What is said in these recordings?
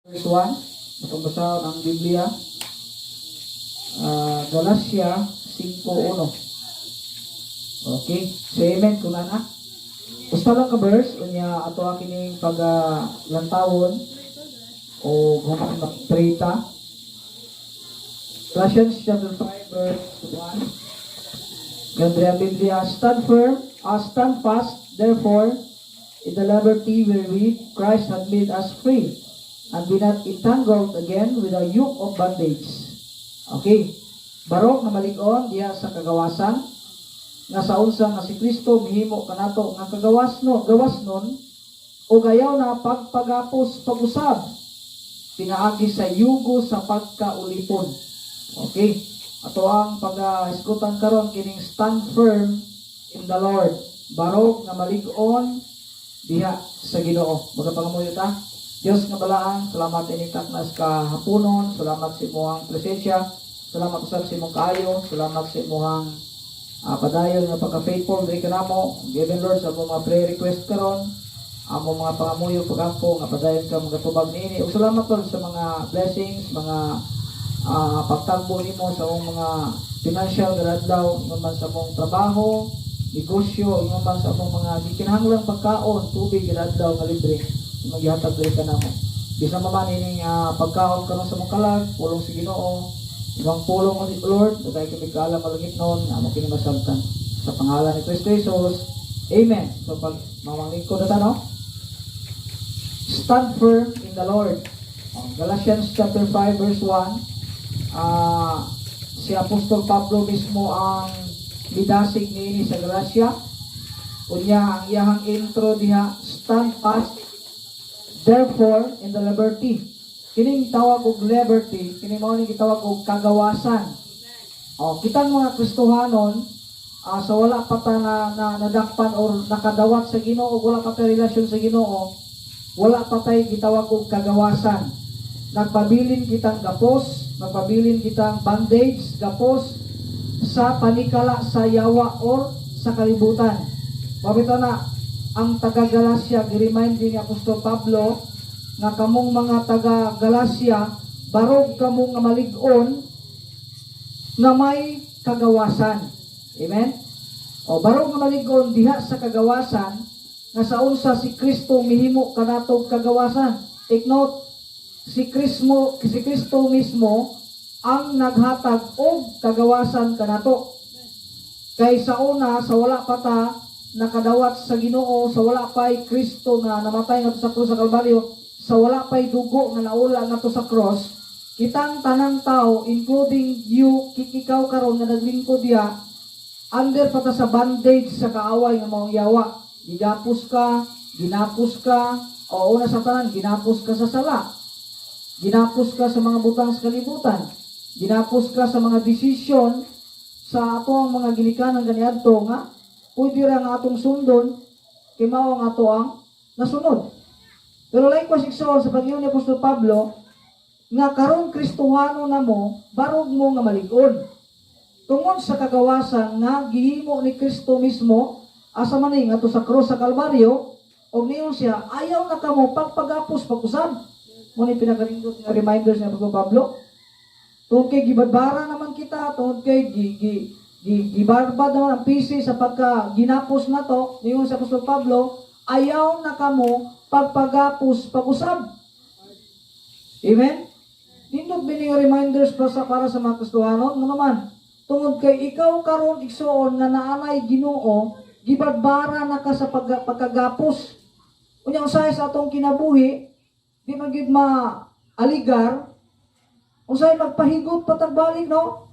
Verse 1, atong basahon ang Biblia. Galatia 5.1. Okay, say amen kung naa. Usa lang ka verse, unya ato ang kining pag lantawon o human mag-pray ta. Galatians chapter 5 verse 1. Gandri ang Biblia, "Stand firm, stand fast, therefore, in the liberty wherewith Christ hath made us free, and be not entangled again with a yoke of bondage." Okay. Barog nga malig-on diha sa kagawasan, nga sa unsa nga si Kristo mihimo kanato nga kagawas no, gawas nun, ug ayaw na pagpagapos pag-usab pinaagi sa yugo sa pagkaulipon. Okay. Ato ang pag-isgutan karon kining "Stand firm in the Lord." Barog nga malig-on diha sa Ginoo. Magapangamuyo ta. Dios nga balaan, salamat ining taknas kahaponon, salamat sa imong presensya, salamat usab sa imong kaayo, salamat sa imong padayon nga pagka-faithful diri kanamo. Given, Lord, sa among mga prayer request karon, among mga pangamuyo, pagampo nga padayon ka magatubag niini. Ug salamat, Lord, sa mga blessings, mga pagtagbo nimo sa among mga financial adlaw, ingon man sa among trabaho, negosyo, ingon man sa among mga gikinahanglang pagkaon, tubig adlaw nga libre imong gihatag diri kanamo. Bisan pa man ining pagkaon karon sa among kalag, pulong sa Ginoo, imong pulong, Lord, daghay kami kaalam malangit noon, amo kini masabtan. Sa pangalan ni Kristo Jesus. Amen. So pag mamanglingkod na ta, no? Stand firm in the Lord. Oh, Galatians chapter 5 verse 1. Si Apostol Pablo mismo ang midasig niini sa Galacia. Unya ang iyahang intro diha, "Stand fast therefore in the liberty." Kining tawag og liberty, kini mao ning gitawag og kagawasan. Oh, kitang mga Kristohanon, sa wala pa ta na nadakpan or nakadawat sa Ginoo, wala pa tay relasyon sa Ginoo, wala pa tay gitawag og kagawasan. Nagpabilin kitang gapos, nagpabilin kitang bondage, gapos sa panikala sa yawa or sa kalibutan. Mabito na ang taga Galacia, gi-remind din ni Apostol Pablo nga kamong mga taga Galacia, barog kamo nga malig-on nga may kagawasan. Amen? O barog nga malig-on diha sa kagawasan nga sa unsa si Kristo mihimo kanatog kagawasan. Take note, si Kristo mismo ang naghatag og kagawasan kanato. Kay sa una, sa wala pa ta nakadawat sa Ginoo, sa wala pa'y Kristo nga namatay ngadto sa krus sa Kalbaryo, sa wala pa'y dugo nga naula ngadto sa cross, kitang tanang tao, including you, ikaw karon nga naglingkod diha, under pa ta sa bondage sa kaaway nga maong yawa. Gigapos ka, ginapos ka, o una sa tanan, ginapos ka sa sala. Ginapos ka sa mga butang sa kalibutan. Ginapos ka sa mga desisyon sa ato ang mga ginikanan kaniadto nga pwede ra nga atong sundon kay mao ang ato ang nasunod. Pero likewise, igsoon, sa pag-ingon ni Apostol Pablo nga karon Kristohano na mo, barog mo nga malig-on. Tungod sa kagawasan nga gihimo ni Kristo mismo, asa man ni ngadto sa krus sa Kalbaryo, og niyon siya, ayaw na kamo pagpagapos pag-usab. Mao ni pinakanindot nga reminders ni Apostol Pablo. Tungod kay gibadbara naman kita, tungod kay gi, gi, gi, gibarbad naman ang pisi sa pagka ginapos na to, niyon sa Apostol Pablo, ayaw na kamo pagpagapos pag-usab. Amen? Nindot bini nga reminders pa sa para sa mga Kristohano, nga naman, tungod kay ikaw karon, igsoon, nga naanay Ginoo, gibadbara na ka sa pagkagapos. Unya usahay sa atong kinabuhi, di man gyud maaligar, usahay magpahigot patagbalik, no?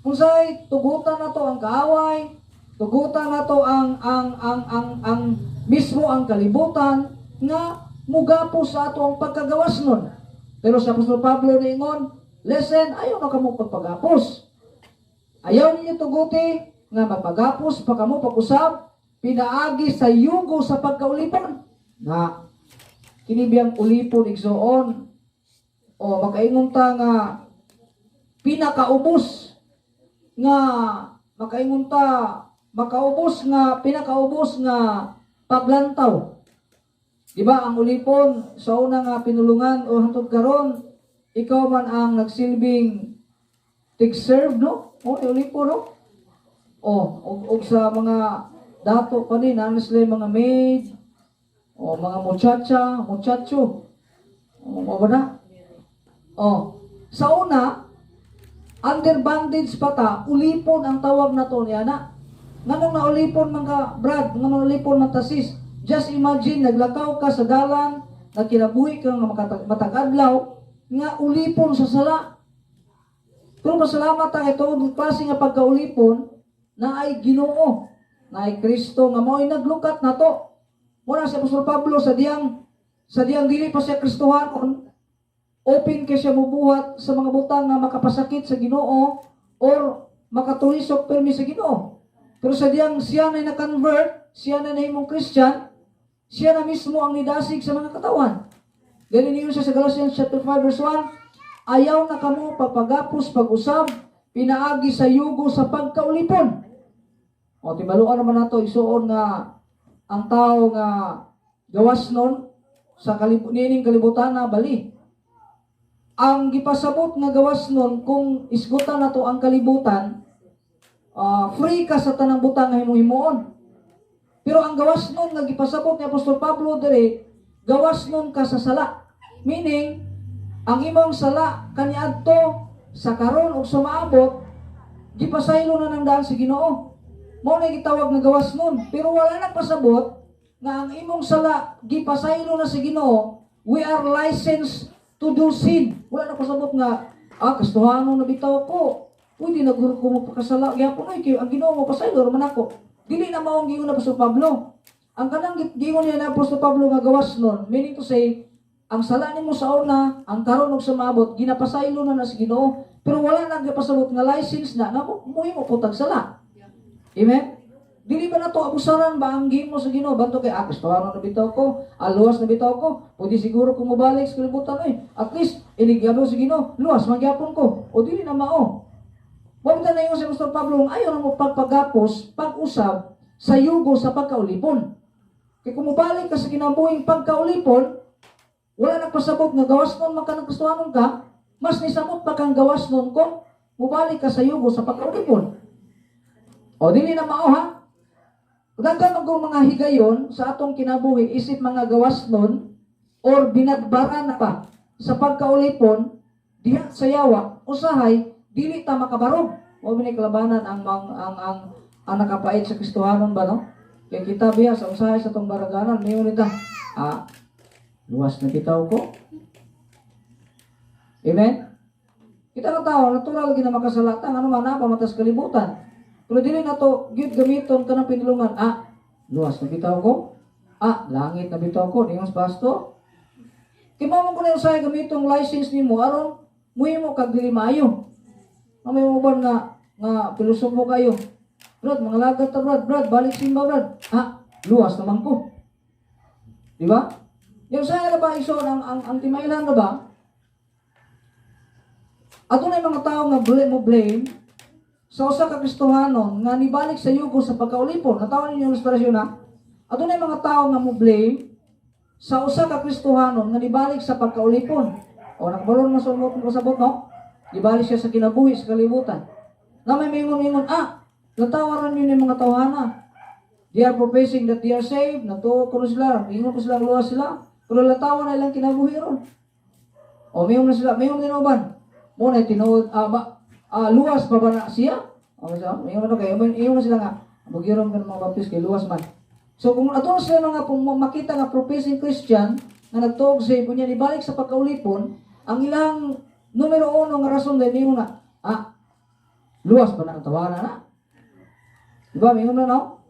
Usahay tugutan na to ang kaaway, tugutan na to ang mismo ang kalibutan nga mugapos sa ato ang pagkagawas nun. Pero sa Apostol Pablo niingon, listen, ayaw na kamo pagpagapos. Ayaw ninyo tuguti nga magpagapos pa kamo pag-usab pinaagi sa yugo sa pagkaulipon. Na kini biyang ulipon, igsoon, o makaingon ta nga pinakaubos nga makaingon ta makaubos nga pinakaubos nga paglantaw. Di ba ang ulipon sa una nga pinulungan o hantod karon, ikaw man ang nagsilbing tig-serve, no? O ulipon, no? O og sa mga dato pa din, ano sila, yung mga maid o mga muchacha, muchacho. O mao ba na? O sa una, under bondage pa ta, ulipon ang tawag na to niya na. Nganong naulipon man ka, Brad? Nganong naulipon man ta, sis? Just imagine, naglakaw ka sa dalan, nagkinabuhi ka nga matag adlaw, nga ulipon sa sala. Pero pasalamat ta kay tungod ng klase nga pagkaulipon, na ay Ginoo, na ay Kristo nga mao'y naglukat nato. Muna si Apostol Pablo, sa diyang dili pa siya Kristohanon, open kay siya mubuhat sa mga butang nga makapasakit sa Ginoo or makatulisok permi sa Ginoo. Pero sa diyang siya na na-convert, siya na nahimong Christian, siya na mismo ang nidasig sa mga katawan. Ganin niyo siya sa Galatians chapter 5 verse 1, "Ayaw na kamo pagpagapos pag-usab pinaagi sa yugo sa pagkaulipon." O tibaluan naman nato, isuon, nga ang tao nga gawas nun sa niining kalibutan na bali. Ang gipasabot nga gawas nun, kung isgutan nato ang kalibutan, free ka sa tanang butang nga imong himuon. Pero ang gawas nun nga gipasabot ni Apostol Pablo diri, gawas nun ka sa sala. Meaning, ang imong sala kaniadto, sa karon ug sa maabot, gipasaylo na ng daan sa Ginoo. Mao na gitawag nga gawas nun. Pero wala nang pasabot nga ang imong sala gipasaylo na sa Ginoo, we are licensed to do sin. Wala na pasabot nga Kristohano na bitaw ko, pwede na guro ko mapakasala gyapon oy, kay ang Ginoo mo pasaylo man ako. Dili na mao ang giingon na Apostol Pablo. Ang kanang giingon niya na Apostol Pablo nga gawas nun, meaning to say, ang sala nimo sa una, ang karon ug sa maabot, ginapasaylo na na sa Ginoo. Pero wala na gipasabot nga license na nga mo putag sala. Amen? Dili ba na to abusaran ba ang gimo sa Ginoo? Banto kay Kristohano na bitaw ko, luwas na bitaw ko, pwede siguro kung mobalik sa kalibutan oy. At least inigyabo sa Ginoo, luwas man gyapon ko. O dili na mao. Wa na ingon si Apostol Pablo, ayaw na mo pagpagapos, pag-usab sa yugo sa pagkaulipon. Kay kung mobalik ka sa kinabuhing pagkaulipon, wala nagpasabot nga gawas nun man ka ng Kristohanon ka, mas nisamot pa kang gawas nun kung mobalik ka sa yugo sa pagkaulipon. O dili na mao, ha. Daghan man kung mga higayon sa atong kinabuhi isip mga gawas nun or binadbaran na pa sa pagkaulipon diha sa yawa, usahay dili ta makabarog. Wa man kalabanan ang mang, ang nakapait sa Kristohanon ba, no? Kay kita biya sa usahay sa atong baraganan, mayon nita, "Luwas na bitaw ko." Amen? Kita nga tao, natural gina makasalata, ano man na pamatas kalibutan. Pero dili na to gyud gamiton kanang pinulungan, "Luwas na bitaw ko. Langit na bitaw ko," ningon sa pastor. Kay mao man ko na usahay gamitong license nimo aron muhimo kag dili maayo. Ang may uban nga nga pilosopo kayo. "Brad, mga lagat ta, Brad, Brad, balik simba, Brad." "Luwas naman ko." Di ba? Yung sa na ba iso ang timailan na ba? Ato na yung mga tao nga blame mo blame sa usa ka Kristohanon nga nibalik sa yugo sa pagkaulipon. Natawa ninyo yung ilustrasyon na? Ato na yung mga tao nga mo blame sa usa ka Kristohanon nga nibalik sa pagkaulipon. O nakabalon man sa umot mo kasabot, no? Nibalik siya sa kinabuhi sa kalibutan. Na may mingon-ingon, "Latawaran niyo yung mga tawhana. They are professing that they are saved, natuo ko na sila, ingon ko sila, luwas sila. Pero latawan na ilang kinabuhi ron." O mayon na sila, mayon din uban. "Mo na tinuod, ba, luwas pa ba na siya?" O siya, mayon na kayo, mayon na sila nga, "Bugiron ka ng mga Baptist kay luwas man." So kung ato na sila nga kung makita nga professing Christian nga nagtuog sa kunya nibalik sa pagkaulipon, ang ilang numero uno nga rason dahil ningon na, "Luwas pa na ang tawana na?" Di ba? Mingon na, no?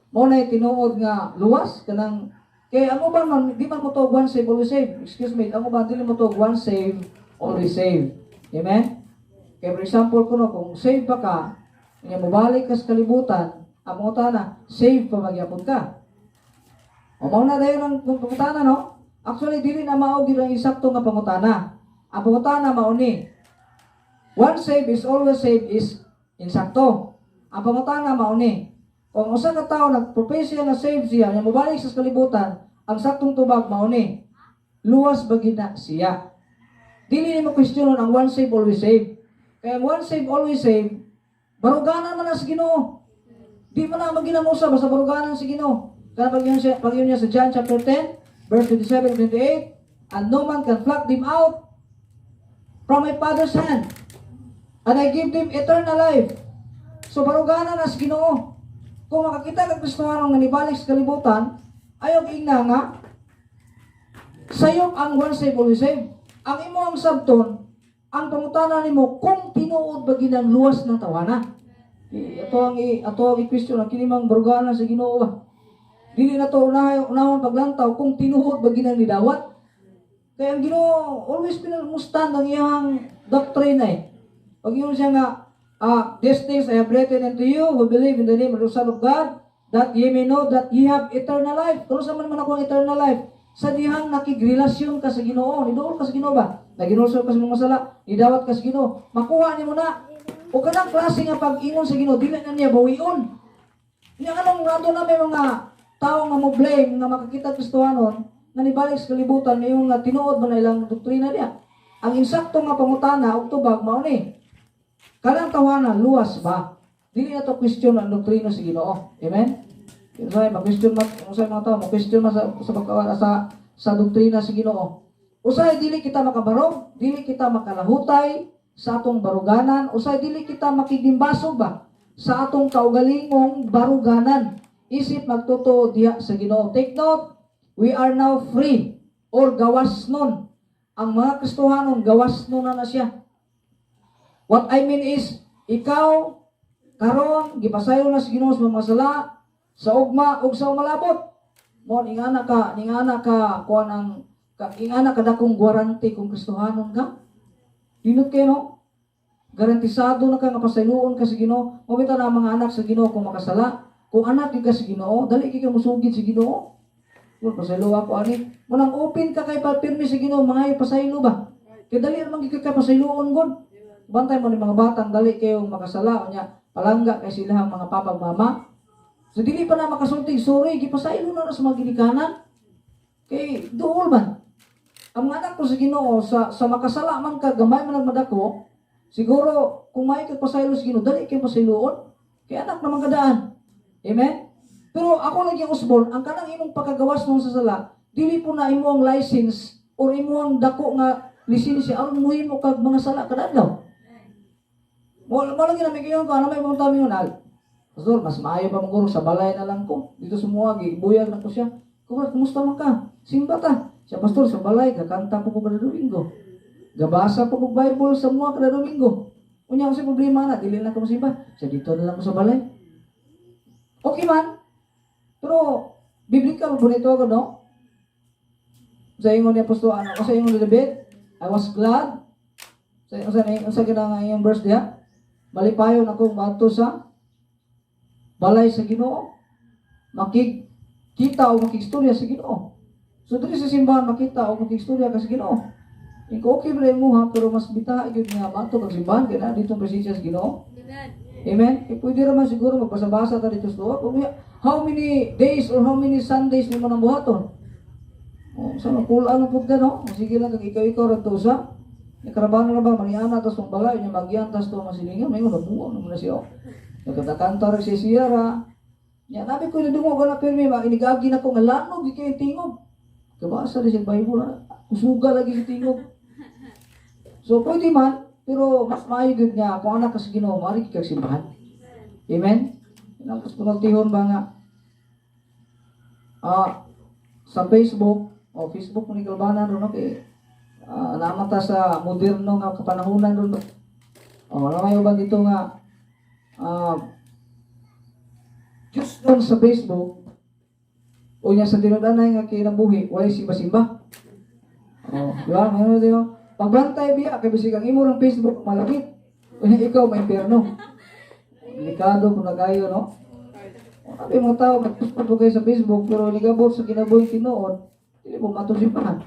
Mo na tinuod nga luwas kanang kay ang uban man di man mo tuog once save, always save. Excuse me, ang uban dili mo tuog once save, always save. Amen? Kay for example kuno kung save pa ka, nya mobalik ka sa kalibutan, ang pangutana, save pa magyapon ka? O mao na dayon ang pangutana, no? Actually, dili na mao gyud ang insakto nga pangutana. Ang pangutana mao ni, once save is always save is insakto. Ang pangutana mao ni, kung usa ka tawo nagprofess siya na save siya, nya mobalik sa kalibutan, Ang saktong tubag mao ni, luwas ba gyud na siya? Dili nimo questionon ang once save, always save. Kaya ang once save, always save, baruganan man na sa Ginoo. Di man na maginamusa basta baruganan sa Ginoo. Kaya pag yun niya sa John chapter 10, verse 27 28, "And no man can pluck them out from my Father's hand. And I give them eternal life." So baruganan na sa Ginoo. Kung makakita ka Kristohanong nga nibalik sa kalibutan, ayaw ingna nga sayop ang once save, always save. Ang imo ang sabton, ang pangutana nimo kung tinuod ba ginang luwas ng tawana. Ato ang i-question ang kini mang baruganan sa Ginoo ba. Dili na to unahay unahon paglantaw kung tinuod ba ginang nidawat. Kaya ang Ginoo always pinamustan ang iyang doctrine eh. Pag yun siya nga, "These things I have written unto you who believe in the name of the Son of God, that ye may know that ye have eternal life." Kung sa man man ako ang eternal life, sa dihang nakigrelasyon ka sa Ginoo, niduol ka sa Ginoo ba? Naginulsol ka sa mga sala, nidawat ka sa Ginoo, makuha nimo na. O kanang klase nga pag-ingon sa Ginoo, dili na niya bawion. Nya anong rato na may mga tao nga mo blame nga makakita Kristohanon nga nibalik sa kalibutan ngayon nga tinuod ba na ilang doktrina diya. Ang insakto nga pangutana og tubag mao ni, kanang tawana, luwas ba? Dili na to question ang doktrina sa Ginoo. Amen? Usahay ma-question ma usahay mga tao ma-question ma sa doktrina sa Ginoo. Usahay dili kita makabarog, dili kita makalahutay sa atong baruganan, usahay dili kita makigimbasog ba sa atong kaugalingong baruganan. Isip magtotoo diha sa Ginoo. Take note, we are now free or gawas nun. Ang mga Kristohanon, gawas nun na na siya. What I mean is, ikaw, karon gipasaylo na sa Ginoo sa mga sala, sa ugma ug sa umalabot. Mo ningana ka kuan ang ka, ingana ka dakong guarantee kung Kristohanon ka. Dinot kayo, no? Garantisado na ka nga pasayloon ka sa Ginoo. Mo bitaw na ang mga anak sa Ginoo kung makasala. Kung anak gyud ka sa Ginoo, dali gyud ka musugid sa Ginoo. Kung pasaylo ako ani, mo nang open ka kay papirmi sa Ginoo, mangayo pasaylo ba? Kay dali man gyud ka pasayloon gud. Bantay mo ni mga batang dali kayo makasala unya palangga kay sila ang mga papa ug mama. So dili pa na makasulti, sorry, gipasaylo na na sa mga ginikanan. Kay duol man. Ang mga anak ko sa Ginoo, sa makasala man ka, gamay man ang madako, siguro kung may kag pasaylo sa Ginoo, dali kay pasayloon. Kay anak naman kadaan. Amen? Pero ako lang yung usbon, ang kanang imong pagkagawas nung sa sala, dili po na imo ang license or imo ang dako nga lisensya aron muhimo kag mga sala kada adlaw. Mo lagi na may kayon ko, ano may mga tami yun, "Pastor, mas maayo pa maguro sa balay na lang ko. Dito sa muwa, gibuyag na ko siya." Kumar, kumusta man ka? Simba ta. Siya, "Pastor, sa balay, gakanta po ko kada Domingo. Gabasa po ko Bible sa muwa kada Domingo. Unya ko sa problema na, dili na ko simba. Siya, dito na lang ko sa balay." Okay man. Pero, biblical po nito ako, no? Sa ingon ni Apostol, ano, sa ingon ni David, "I was glad." Sa kinang iyong verse diha, malipayon ako maadto sa balay sa Ginoo. Makigkita o makigstorya sa Ginoo. So diri sa simbahan makita o makigstorya ka sa Ginoo. Iko okay ba mo ha, pero mas bitaha gyud nga maadto kag simbahan kay naa dito ang presensya sa Ginoo. Amen. Amen? Eh, pwede raman siguro magbasa-basa ta dito sa tuwa. How many days or how many Sundays nimo nang buhaton? Oh, sa kulaan pud ka, no? Sige lang kag ikaw-ikaw ra to sa Nakarabano na ba maniana tas tong balay nya magyan tas to masilingan may nabuang naman na siya. Oh. Nagkakanta ra siya siyara. Nya nabi ko nadungog ko na pirmi ba inigagi na ko nga lanog gyud kay tingog. Kabasa rin siya Bible na kusuga lagi si tingog. So pwede man, pero mas maayo gyud nga kung anak ka sa Ginoo, maari kag simbahan. Amen? Tapos panultihon ba nga sa Facebook, o Facebook mo ni Kalbanan ron, okay. Naman ta sa moderno nga kapanahunan ron. O, wala may uban dito nga Diyos nun sa Facebook o niya sa tinud-anay nga kinabuhi, walay simba-simba. Oh, di ba? Ano di ba? Pagbantay biya kay bisig ang imo ng Facebook malapit. Unya ikaw may impierno. Delikado kung nagayo, no? O, sabi mga tao, mag-post po kayo sa Facebook, pero nigabot sa kinabuhi tinuod, dili mo matong simbahan.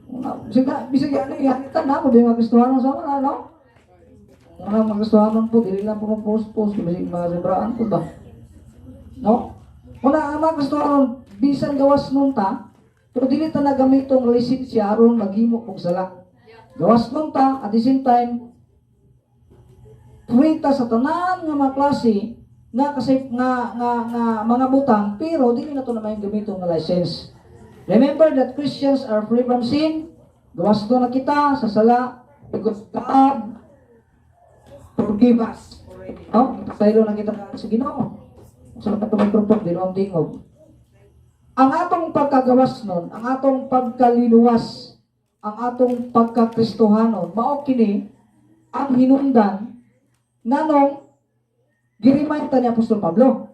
Una, bisag bisag ano yan, tanda mo di mga Kristohano sama na, no? Mga Kristohano po, dili lang po mag-post-post, bisag mga sobraan po ba? No? Una, ang mga Kristohano, bisan gawas nun ta, Pero dili ta na gamitong lisensya aron maghimo og sala. Gawas nun ta, at the same time, free ta sa tanan nga mga klase nga kasi nga nga nga mga butang, pero dili na to na may gamiton nga license. Remember that Christians are free from sin. Gawas to na kita sa sala because God forgive us already. No? Pasaylo na kita sa Ginoo. Sa mga microphone, di ang tingog. Ang atong pagkagawas nun, ang atong pagkaliluwas, ang atong pagkakristohanon, mao kini ang hinungdan nganong gi-remind ta ni Apostol Pablo.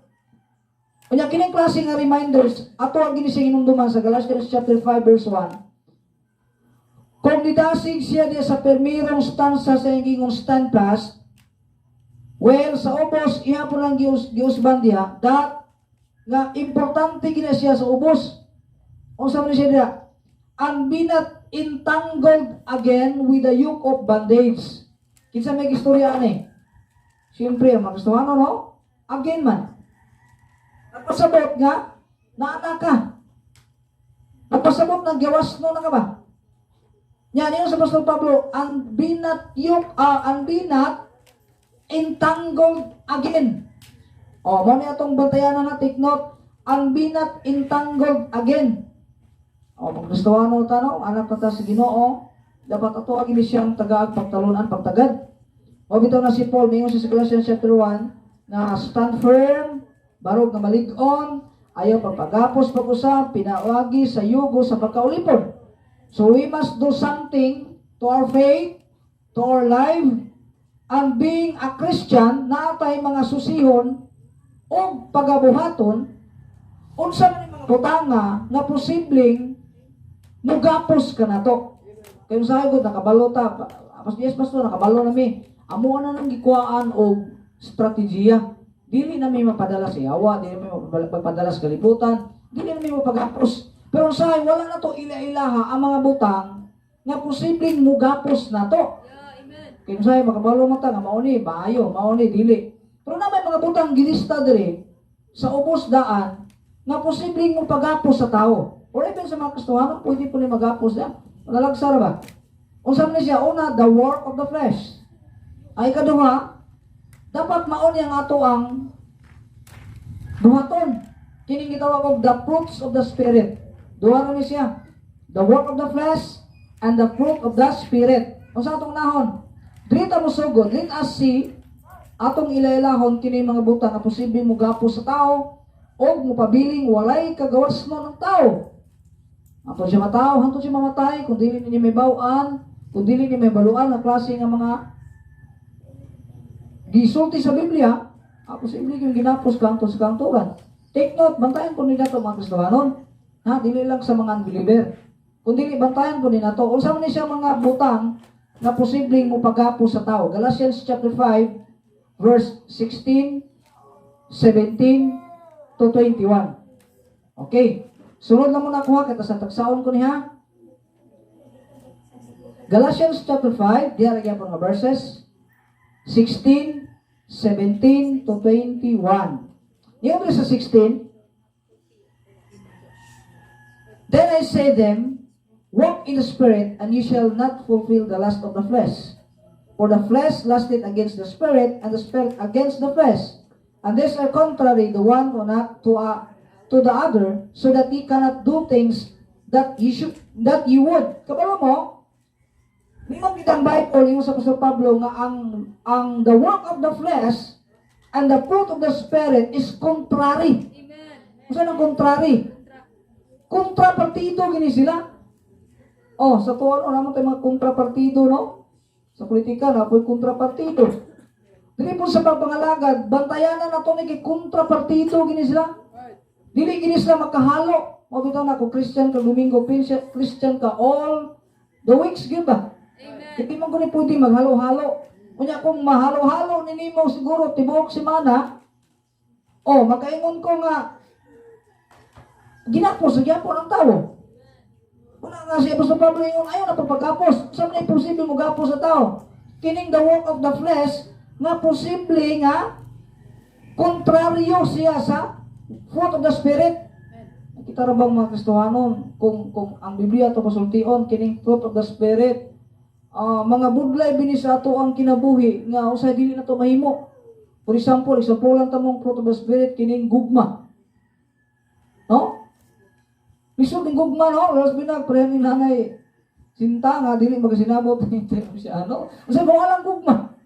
Unya, kining klase nga reminders ato ang gini siyang hinumduman sa Galatians chapter 5 verse 1. Kung nidasig siya diya sa permirong stanza sa iyang "Stand fast," well, sa ubos, iya po lang giusban diha, that nga importante gina siya sa ubos. Unsa man siya diha? "And be not entangled again with the yoke of bondage." Kinsa may istorya ani? Siyempre, ang mga Kristiyano, no? Again man. Nagpasabot nga, naana ka. Nagpasabot nga gawas no na ka ba? Yan, yun sa Apostol Pablo, "And be not entangled again." O, mo ni atong bantayanan na, take note, "And be not entangled again." O, pag Kristiyano ta, no, anak ta sa Ginoo, dapat ato agi ni siyang tagaag pagtalunan, pagtagad. O bitaw na si Paul, mingon siya sa Galatians chapter 1, na stand firm, barog nga malig-on, ayaw pagpagapos pag-usab, pinawagi sa yugo sa pagkaulipon. So we must do something to our faith, to our life, and being a Christian, naa tay mga susihon o pagabuhaton, unsa man yung mga butanga nga posibleng mugapos ka nato. Kaya sa gud nakabalo ta, pas yes, pastor, nakabalo nami. Amo na nang gikuhaan og strategiya. Dili na mi mapadala sa yawa, dili na mi mapadala sa kalibutan, dili na mi mapagapos. Pero sa wala na to ila-ilaha ang mga butang nga posibleng mugapos nato. Kaya usahay makabalo man ta nga mao ni maayo, mao ni dili. Pero na may mga butang gilista diri sa ubos daan nga posibleng mopagapos sa tao. Or even sa mga Kristohano, pwede po ni magapos ya. Malalagsa ra ba? Unsa man ni siya? Una, the work of the flesh. Ay kaduha, dapat mao ni ang ato ang buhaton. Kining gitawag og the fruits of the Spirit. Duha ra ni siya. The work of the flesh and the fruit of the Spirit. Unsa atong nahon? Dili ta mosugod, let us see atong ilailahon kini mga butang nga posible mo gapos sa tao o mopabiling walay kagawasnon ng tao. Hantod siya mataw, hantod siya mamatay, kung dili niya may bawaan, kung dili niya may baluan na klase nga mga gisulti sa Biblia, posible yung ginapos ka sa kangturan. Take note, bantayan po nila ito, mga Kristohanon. Ha, dili lang sa mga unbeliever. Kung dili, bantayan po nila ito. Unsa man ni siya mga butang na posibleng mopagapos sa tao. Galatians chapter 5, verse 16, 17 to 21. Okay. Sunod na muna kuha kita sa tagsaon ko niya. Galatians chapter 5, diha ra gyapon nga verses 16, 17 to 21. Yung sa 16, "Then I say them, walk in the Spirit, and you shall not fulfill the lust of the flesh. For the flesh lusteth against the Spirit, and the Spirit against the flesh. And these are contrary the one to, not to the other, so that ye cannot do things that you would." Kabalo mo, ningon kitang Bible, yung sa Apostol Pablo, nga ang the work of the flesh and the fruit of the Spirit is contrary. Amen. Unsa nang contrary? Kontrapartido gini sila. Oh, sa tuwa no, naman tayo mga kontrapartido, no? Sa politika, na po'y kontrapartido. Dili po sa pagpangalagad, bantayanan na to ni kay kontrapartido gini sila. Dili gini sila makahalo. Mao bitaw na kung Christian ka Domingo, Christian ka all the weeks gyud ba? Amen. Hindi man ko ni pwede maghalo-halo. Unya kung mahalo-halo ni nimo siguro tibuok semana, oh, makaingon ko nga ginapos sa gyapon ang tao. Una nga si Apostol Pablo ingon ayaw na pagpagapos. Sa man imposible mo gapos sa tao? Kining the work of the flesh nga posible nga kontraryo siya sa fruit of the Spirit. Kita ra bang mga Kristohanon kung ang Biblia to pasultion kining fruit of the Spirit, mga budlay bini sa ato ang kinabuhi nga usay dili na to mahimo. For example, example lang tamong fruit of the Spirit kining gugma. No? Lisod ng gugma, no? Lalas binag pareha ni Nanay Sinta nga dili magasinabot siya ano. Usay mo lang gugma.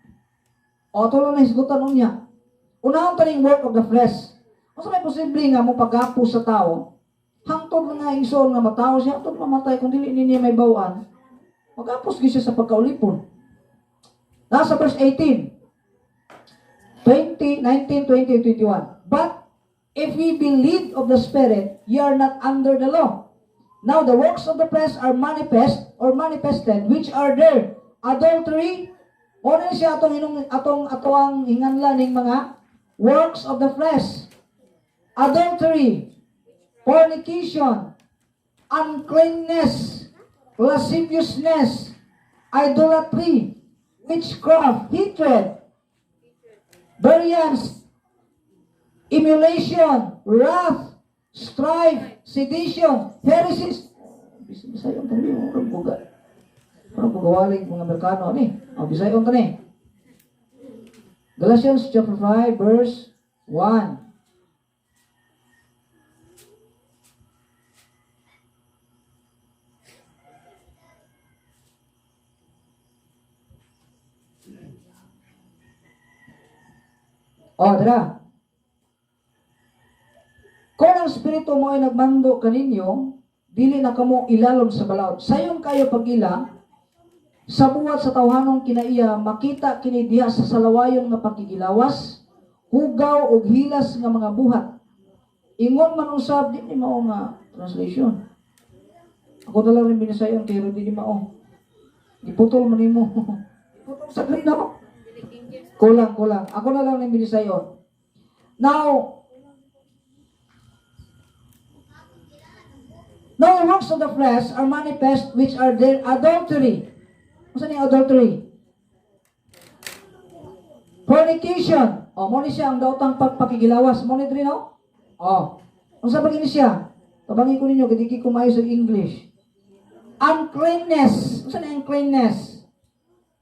O ato lang nahisgutan unya. Unahon taning work of the flesh. Unsa may posible nga mo pagapos sa tao? Hangtod nga igsoon nga matawo siya, hangtod mamatay kung dili niya may bawaan. Magapos gyud siya sa pagkaulipon. Nasa verse 18. 20, 19, 20, 21. "But if ye be led of the Spirit, ye are not under the law. Now the works of the flesh are manifest or manifested, which are there: adultery." O na siya atong inong atong atoang hinganlan ning mga works of the flesh. "Adultery, fornication, uncleanness, lasciviousness, idolatry, witchcraft, hatred, variance, emulation, wrath, strife, sedition, heresies." Bisayon tabi mo murag buga. Murag bugawaling mga Amerikano ni. Oh, Bisayon ta ni. Galatians chapter 5 verse 1. Oh, tara. "Kung ang Espiritu mo ay nagmando kaninyo, dili na kamo ilalom sa balaod. Sayon kayo pag-ila sa buhat sa tawhanong kinaiya, makita kini diha sa salawayon nga pakigilawas, hugaw og hilas nga mga buhat." Ingon man usab, di ni mao nga translation. Ako na lang rin binisayon pero di ni mao. Giputol man nimo. Giputol sa green ako. Kulang, kulang. Ako na lang rin binisayon. Now the works of the flesh are manifest, which are their adultery. Unsa ni adultery? Fornication. O, mo ni siya ang daotang pagpakigilawas. Mo ni diri, no? O. Unsa ba gini siya? Tabangi ko ninyo kay di ko maayo sa English. Uncleanness. Unsa ni uncleanness?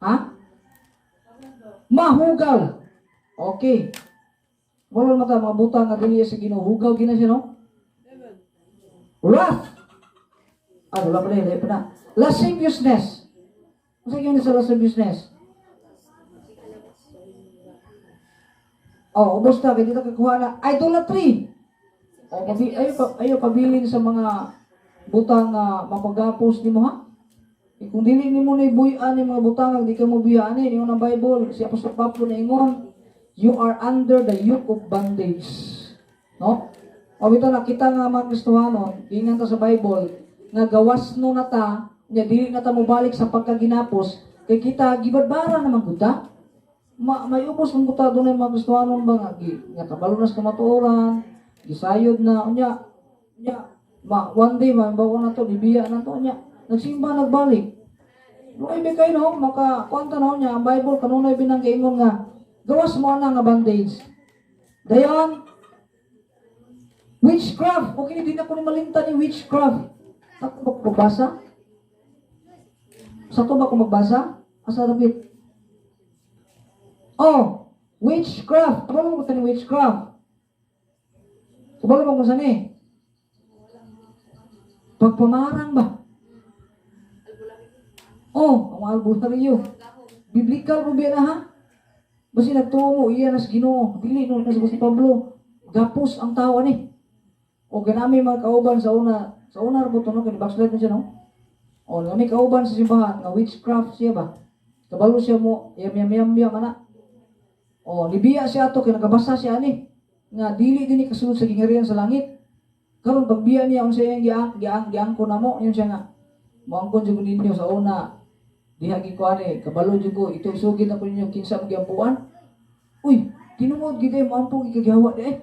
Ha? Mahugaw. Okay. Wala mata mga butang nga dili sa Ginoo, hugaw gina siya, no? Wrath. Ah, wala pa na, wala pa na. Lasciviousness. Unsa gyud sa lasciviousness? Oh, ubos ta kay dito kakuha na idolatry. Oh, ayo pa, ayo pabilin sa mga butang nga mapagapos nimo, ha. Eh, kung dili nimo na ibuy-an ni mga butang, di ka mo biyaan ni ingon ang Bible, si Apostol Pablo na ingon, "You are under the yoke of bondage." No? O bitaw nakita nga mga Kristohanon, ingan ta sa Bible nga gawas no na ta, nya dili na ta mobalik sa pagkaginapos kay kita gibadbara naman gud ta. May ubos man gud ta, dunay mga Kristohanon ba nga gi, nga kabalo na sa kamatuoran, gisayod na unya unya ma one day mabawo na to, gibiya na to, unya nagsimba, nagbalik. Luoy ba kayo, no? Maka kuanta na niya ang Bible kanunay binang giingon nga gawas mo ana nga bondage. Dayon witchcraft. Okay, di na ko ni malimtan ni witchcraft. Ako ba ko magbasa? Sa to ba ko magbasa? Asa rapit? Oh, witchcraft. Kabalo mo ko ni witchcraft. Kabalo mo kung saan eh. Pagpamarang ba? Oh, ang albularyo. Biblical mo biya na, ha? Basi nagtuo mo, iya nas Ginoo. Dili no, nas si Pablo. Gapos ang tao ani. O ganami mga kauban sa una ra po to, no, kay backslide na siya, no. O nami kauban sa simbahan nga witchcraft siya ba. Kabalo siya mo yam yam yam yam ana. O nibiya siya ato kay nakabasa siya ani nga dili dinhi kasulod sa gingharian sa langit. Karon pagbiya niya, unsa iyang giang giang giangko namo, yun siya nga moangkon jud ko ninyo sa una diha gi ko ani kabalo jud ko ito sugid na ko ninyo kinsa mo giampuan. Uy, tinuod gid eh moampo gid kag yawa di eh.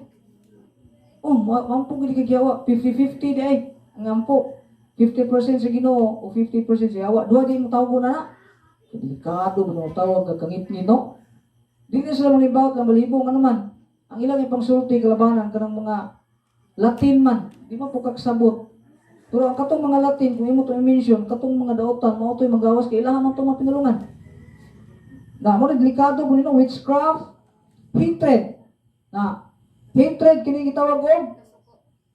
Oh, moampo gid kag yawa, 50-50 di ay ang ampo. 50% sa Ginoo o 50% sa yawa. Duha di mo tawgo na na. Delikado mo tawag kag kangit no. Di na sila manibawat nga malibong ano man. Ang ilang ipangsulti kalabanan kanang mga Latin man, di man po kagsabot. Pero ang katong mga Latin, kung imo to i-mention, katong mga daotan, mao to'y magawas kay ilaha man itong mga pinulungan. Na, mo delikado po nino, witchcraft, hatred. Na, hatred, kini gitawag og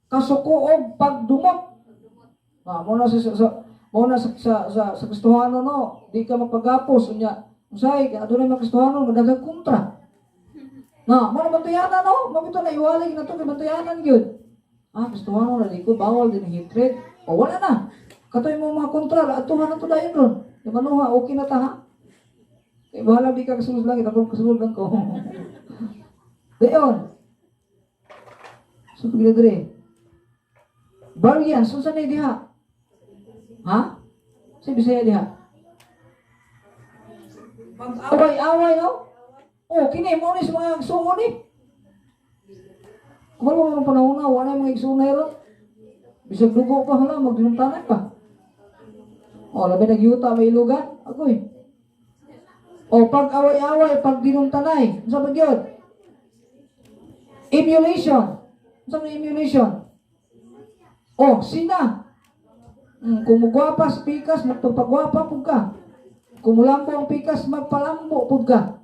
kasuko og pagdumot. Na, mo na sa mo na sa Kristohano, no, di ka magpagapos unya. Usahay, kay adunay mga Kristohano nga daghang kontra. Na, mo na bantayanan, no, mabito na iwalay na to kay bantayanan gyud. Ah, Kristohano na di ko bawal din ang hatred. O wala na. Katoy mo mga kontra, atuhan na to dayon ron. Di manuha, okay na ta ha. Kay bahala di ka kasulod langit, ako kasulod lang ko. Dayon. So, pagila dire. Variance, unsa na diha? Ha? Sa Bisaya diha? Pag-away-away, no? Oh, kini mo ni sa mga igsuon ni. Kung ano mga panahon na, wala mga igsuon na ron. Bisag dugo pa, hala, magdinumtanay pa. Oh, labi nagyuta, may ilugan. Agoy. O, pag away-away, pag dinumtanay. Unsa ba gyud? Emulation. Unsa man emulation? Oh, sina. Kung mugwapa sa pikas, magpapagwapa pud ka. Kung mulambo ang pikas, magpalambo pud ka.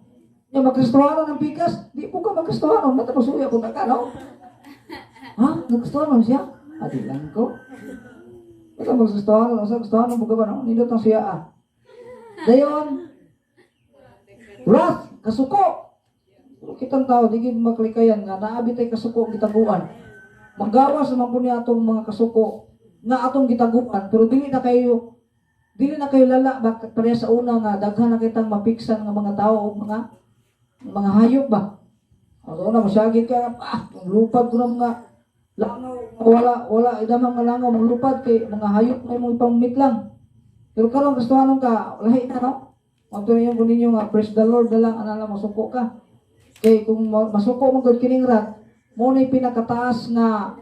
Yung makristohano ng pikas, di po ka makristohano. Mata masuya ko ka, no? Ha? Nagkristohano siya? Adi lang ko. Basta magkristohano, sa kristohano po ka ba, no? Nindot ang siya, ah. Dayon, wrath, kasuko. Pero kitang tao, di gid maklikayan nga naabi tay kasuko gitaguan. Magawas naman po niya atong mga kasuko nga atong gitaguan, pero dili na kayo lala bakit pareha sa una nga daghan na kitang mapiksan nga mga tao o mga hayop ba. O, sa una mosyagit ka, ah, lupad ko ng mga langaw, wala wala idamang nga langaw maglupad kay mga hayop na imong ipangmit lang. Pero karon Kristohanon ka, lahi na, no? Mo yung kunin nga praise the Lord na lang ana lang masuko ka. Kay kung masuko mo gud kining wrath, mo na pinakataas nga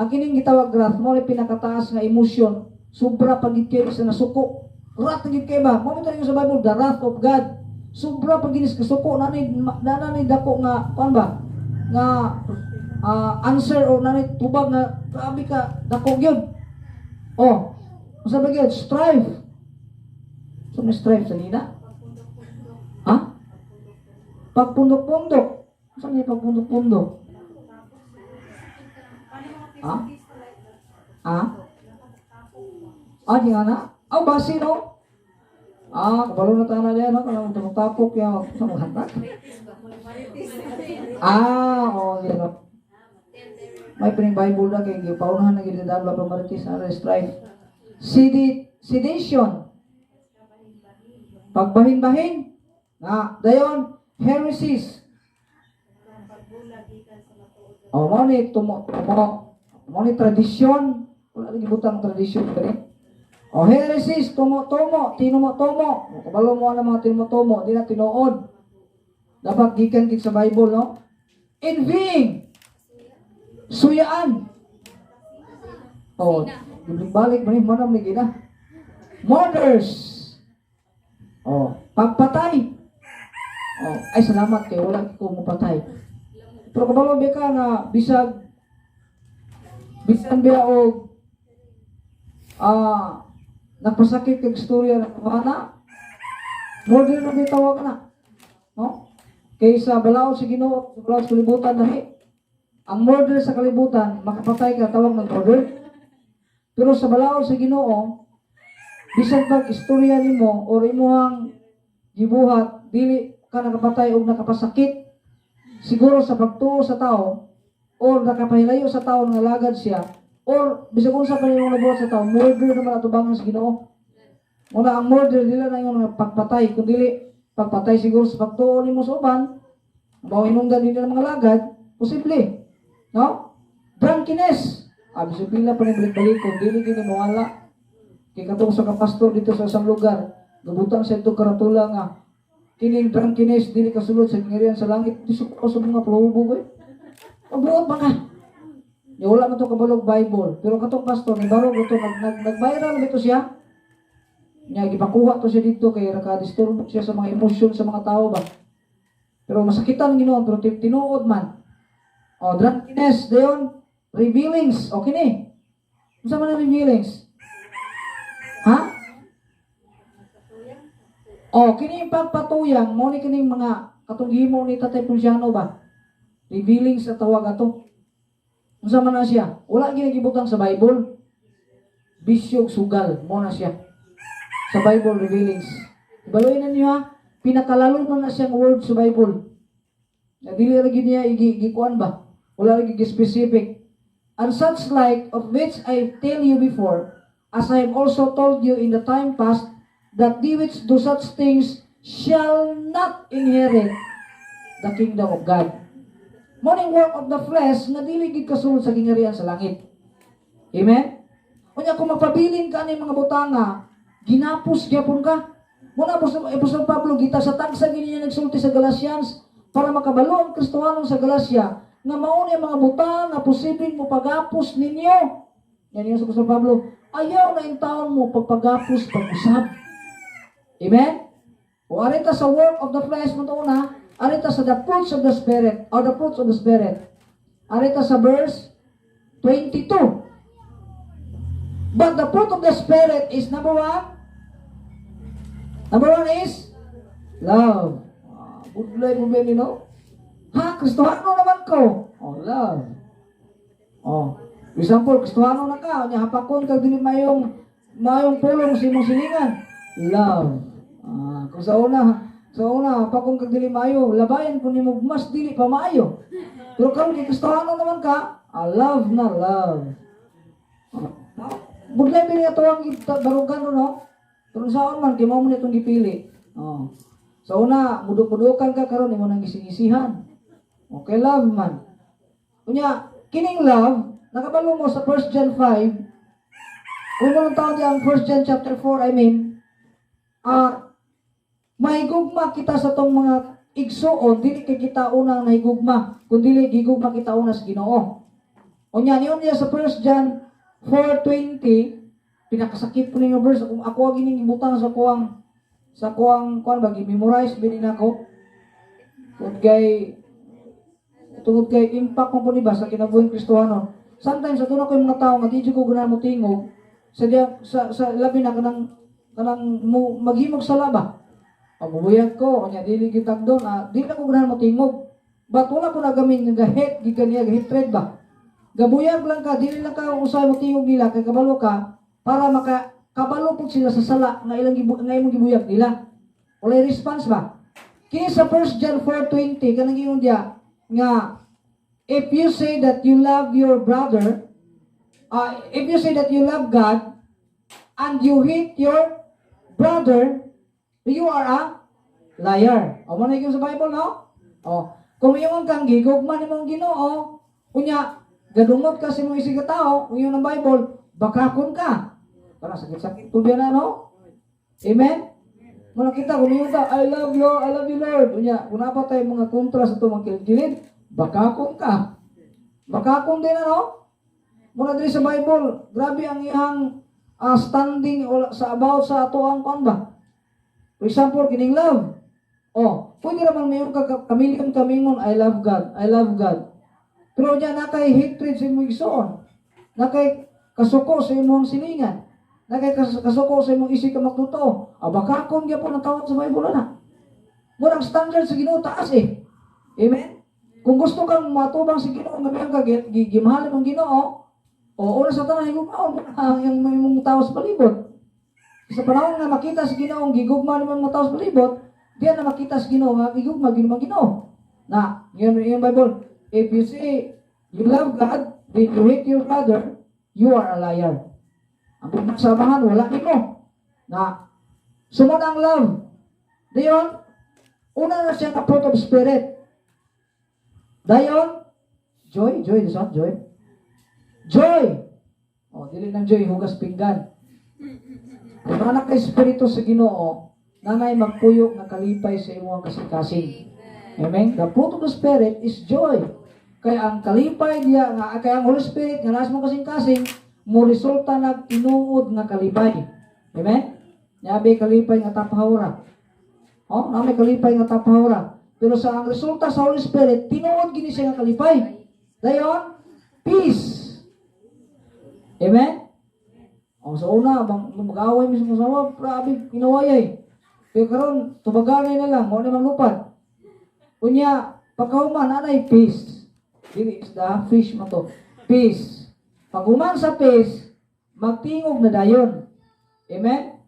ang kining gitawag wrath, mo na pinakataas nga emosyon. Sobra pagid kayo sa nasuko. Wrath na gid kay ba? Mo man sa Bible, the wrath of God. Sobra pag ginis kasuko nanay nanay dako nga kuan ba? Nga answer or nanay tubag nga grabe ka dako gyud. Oh, unsa ba gyud? Strife. So may strife sa nina? Ha? Pagpundok-pundok. Saan may pagpundok-pundok? Ha? Ha? Ah, di nga na? Ah, basi no? Ah, kabalo na tayo na diyan, no? Kanang tumutapok yan. Sa mga hantak? Ah, oh, yan, no? May pining Bible na kay gipaunahan na gid dabla pa marites sa strife. Sedition. Pagbahin-bahin. Na, dayon, heresies. Oh, mo ni tumo tumo mo ni tradisyon. Wala lagi butang tradisyon kani. Oh, heresies, tumo-tumo, tinumo-tumo. Kabalo mo ang mga tinumo-tumo, di na tinuod. Dapat gikan gid sa Bible, no? Envying. Suyaan. Oh, balik man mo ni gina. Murders. Oh, pagpatay. Oh, ay salamat kay wala ko mopatay. Pero kabalo ba ka nga bisag bisan biya og nagpasakit kag istorya ng ana, murder na bitawag na, no? Kaysa balaod sa Ginoo, sa balaod sa kalibutan lahi. Ang murder sa kalibutan, makapatay ka, tawag ng murder. Pero sa balaod sa Ginoo, bisan pag istorya nimo or imuhang gibuhat, dili ka nakapatay og nakapasakit siguro sa pagtuo sa tao or nakapahilayo sa tao nga lagad siya or bisag unsa pa nimong nabuhat sa tao, murder naman atubangan sa Ginoo. Muna ang murder dili na yung nga pagpatay, kundi pagpatay siguro sa pagtuo nimo sa uban, mao hinungdan nila ng mga lagad, posible. No? Drunkenness. Ah, bisag pila pa ni balik-balik kung dili gini mawala. Kay katong sa kapastor dito sa isang lugar, gabutang sa ito karatula nga kining drunkenness dili kasulod sa ngirian sa langit, di ko sa mga pulubog eh. Mabuot ba ka? Di wala man to kabalog Bible, pero katong pastor ni barog ito nag, nag, nag-viral dito siya. Nya gipakuha to siya dito kay naka-disturb siya sa mga emosyon sa mga tao ba. Pero masakitan Ginoo pero tinuod man. Oh, drunkenness dayon. Revealings. Okay ni. Unsa man ang revealings? Ha? Oh, kini yung pagpatuyang mo ni kining mga katong gihimo ni Tatay Pulsiano ba? Revealings sa tawag ato. Unsa man na siya? Wala gini gibutang sa Bible. Bisyo ug sugal mo na siya. Sa Bible, revealings. Ibaluin na niyo ha. Pinakalalom man na siyang word sa Bible. Na dili ra gid niya gikuan ba? Wala ra gid specific. "And such like, of which I tell you before, as I have also told you in the time past, that they which do such things shall not inherit the kingdom of God." Mo ning work of the flesh nga dili gid kasulod sa gingharian sa langit. Amen? Unya kung magpabilin ka ani mga butanga, ginapos gyapon ka. Muna Apostol Pablo gita sa tagsa gini niya nagsulti sa Galatians para makabalo ang Kristohanon sa Galacia nga mao ni ang mga butang nga posibleng mo pagapos ninyo. Yan yung sa Apostol Pablo, ayaw na intawon mo pagpagapos pag-usab. Amen? O arita sa work of the flesh mo una, arita sa the fruits of the Spirit, or the fruits of the Spirit. Arita sa verse 22. "But the fruit of the Spirit is" number one. Number one is love. Ah, budlay mo ba no? Ha, Kristohano naman ko. Oh, love. Oh, for example, Kristohano na ka, nya hapakon kag dili mayong pulong sa imong silingan. Love. Ah, kung sa una hapakon kag dili maayo, labayan ko nimo mas dili pa maayo. Pero karon kay Kristohano naman ka, ah, love na love. Ah, budlay ba ato ang barugan, no? Pero saon man kay mao mo itong gipili. Oh. Sa una, muduk-mudukan ka, karon imo nang gisingisihan. Okay, love man. Unya, kining love, nakabalo mo sa 1 John 5, kung mo taon ang 1 John chapter 4, I mean, mahigugma kita sa tong mga igsuon, dili kay kita unang nahigugma, kundi gigugma kita una sa Ginoo. Unya, niyon niya sa 1 John 4:20, pinakasakit ko ninyo verse, kung ako ang gining ibutang sa kuang kuan ba, gi-memorize bini nako. Tungod kay impact mo po ni ba sa kinabuhing Kristohano. Sometimes aduna ko yung mga tao nga di jud ko ganahan mo tingog sa diya, sa labi na kanang mo maghimog sala ba. Pabubuyag ko, unya dili gyud tagdon, ah, dili na ko ganahan mo tingog. But wala po nagamin nga hate gikan niya, hatred ba. Gabuyag lang ka, dili lang ka usay mo tingog nila kay kabalo ka para maka kabalo pud sila sa sala nga imong gibuyag nila. Walay response ba? Kini sa 1 John 4:20 kanang ingon diya nga if you say that you love your brother, if you say that you love God and you hate your brother, you are a liar. O mo na yung sa Bible, no? O, kung ingon kang gigugma nimong Ginoo, unya gadungot ka sa imong isig ka tao, ingon ng Bible, bakakon ka. Para sakit-sakit tubya na, no? Amen? Muna kita, kung ingon ka, "I love you, I love you, Lord." Unya, kung naa pa tayo mga kontra sa itong mga kilid, bakakon ka. Bakakon din, ano? Muna diri sa Bible, grabe ang iyang standing o sa about sa ato ang kuan ba. For example, kining love. Oh, pwede raman mayon ka kamilyon kamingon, "I love God, I love God." Pero niya nakay hatred sa imong igsoon. Nakay kasuko sa imong silingan. Nakay kasuko sa imong isig ka magtotoo. Abakakon gyapon ang tawag sa Bible na. Murang standard sa Ginoo taas eh. Amen? Kung gusto kang matubang sa Ginoo nga mayon ka gimahal ang Ginoo, o una sa tanan higugmaon mo ang imong tao sa palibot. Sa panahon nga makita sa Ginoo gigugma naman mga tao sa palibot, diyan na makita sa Ginoo nga gigugma gid man Ginoo. Na, yun yung Bible, if you say you love God, then you hate your brother, you are a liar. Ang samahan, wala nimo. Na, sumon ang love. Dayon, una na siya nga fruit of Spirit. Dayon, joy, joy, this one, joy. Joy! Oh, dili nang joy, hugas pinggan. Kung anak kay Espiritu sa Ginoo, nanay magpuyo nga kalipay sa imong kasing-kasing. Amen? The fruit of the Spirit is joy. Kaya ang kalipay diya nga kaya ang Holy Spirit nga nasa mong kasing-kasing mo resulta nag tinuod nga kalipay. Amen? Nabi kalipay nga tapahura. Oh, na may kalipay nga tapahura. Pero sa ang resulta sa Holy Spirit, tinuod gini siya nga kalipay. Dayon, peace. Amen? O, sa una, mag-away mismo sa asawa, grabe, inawayay. Pero karon tubaganay na lang, wala namang lupad. Unya, pagkahuman, anay peace. Dili isda, fish man to. Peace. Paghuman sa peace, magtingog na dayon. Amen?